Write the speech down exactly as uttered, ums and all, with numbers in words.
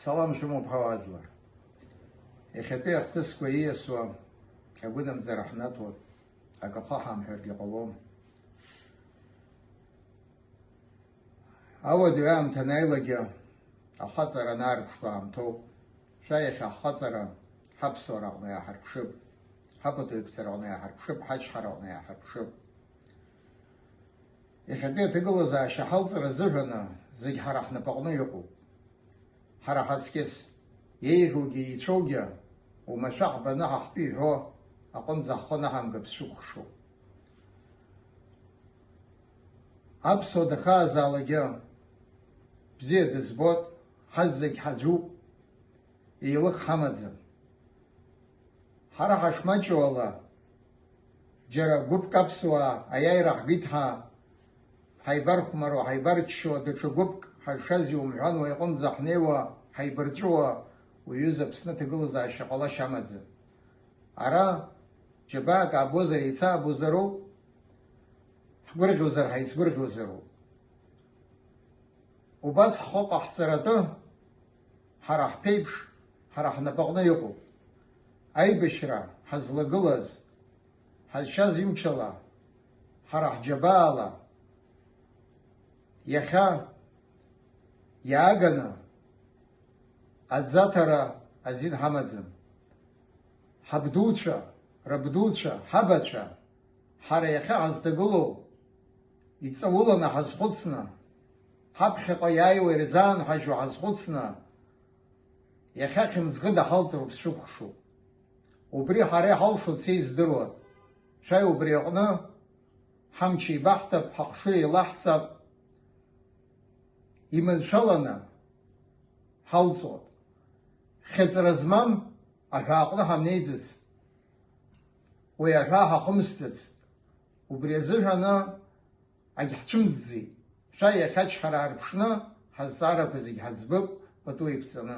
Салам шәымоуп, ҳауаажәлар. Иахьатәи ахҭысқәа ииасуа агәынамӡара ҳнаҭоит, акы ахы ҳамҳәаргьы ҟалом. Ауадаҩ аамҭа анааилакгьы ахаҵара анаарԥшқәа аамҭоуп. Шәа иахьа ҳхаҵара ҳаԥсуара аҟны иааҳарԥшып, ҳапату еиқәҵара аҟны иааҳарԥшып, ҳачҳара аҟны иааҳарԥшып. Иахьатәи аҭагылазаашьа ҳалҵра азыҳәаны зегь ҳара ҳнапаҟны иҟоуп. Ҳара ҳаҵкьыс, еиӷьугьы еицәоугьы, умашәа ҳбаны ҳа ҳтәы иҳәо аҟынӡа ҳхы анаҳамгап сшәыкәхшоуп. Аԥсуа дахаазаалакгьы бзиа дызбоит, ҳазегь ҳаӡәуп, еилых ҳамаӡам. Ҳара ҳашмаҷу ала, џьара гәыԥк аԥсуаа аиааира ҳгеит ҳәа, ҳаибархәмаруа, ҳаибарччо, даҽа гәыԥк ҳазшаз иумҳәан, уи аҟынӡа ҳнеиуа, ҳаибарҵәуа, уи аҩыза Аԥсны аҭагылазаашьа ҟалашьа амаӡам. Ара џьабаак аабозар, еицаабозароуп, ҳгәырӷьозар, ҳаицгәырӷьозароуп. Убас ҳхы ҟаҳҵаратәы ҳара ҳԥеиԥш, ҳара ҳнапаҟны иҟоуп. Аибашьра ҳазлагылаз, ҳазшаз имчала, ҳара ҳџьабаала, иахьа иааганы аӡаҭара азин ҳамаӡам. Ҳабдуцәа, рабдуцәа, ҳабацәа, ҳара иахьа ҳазҭагылоу иҵауланы ҳазхәыцны, ҳаԥхьаҟа иааиуа ирзааҳажьуа ҳазхәыцны, иахьа хьымӡӷыда ҳалҵроуп сшәыкәхшоуп. Убри ҳара иҳалшо цеи здыруа, шәаи убри аҟны ҳамч еибаҳҭап, ҳахшыҩ еилаҳҵап, иманшәаланы ҳалҵуеит. Хьыҵра змам аҳәааҟны ҳамнеиӡацт, уи аҳәаа ҳахымсӡацт. Убри азыҳәаны агьҳцәымӡӡеит. Шәа иахьа ачҳара аарԥшны, ҳазҵаарақәа зегь ҳаӡбып, пату еиқәҵаны.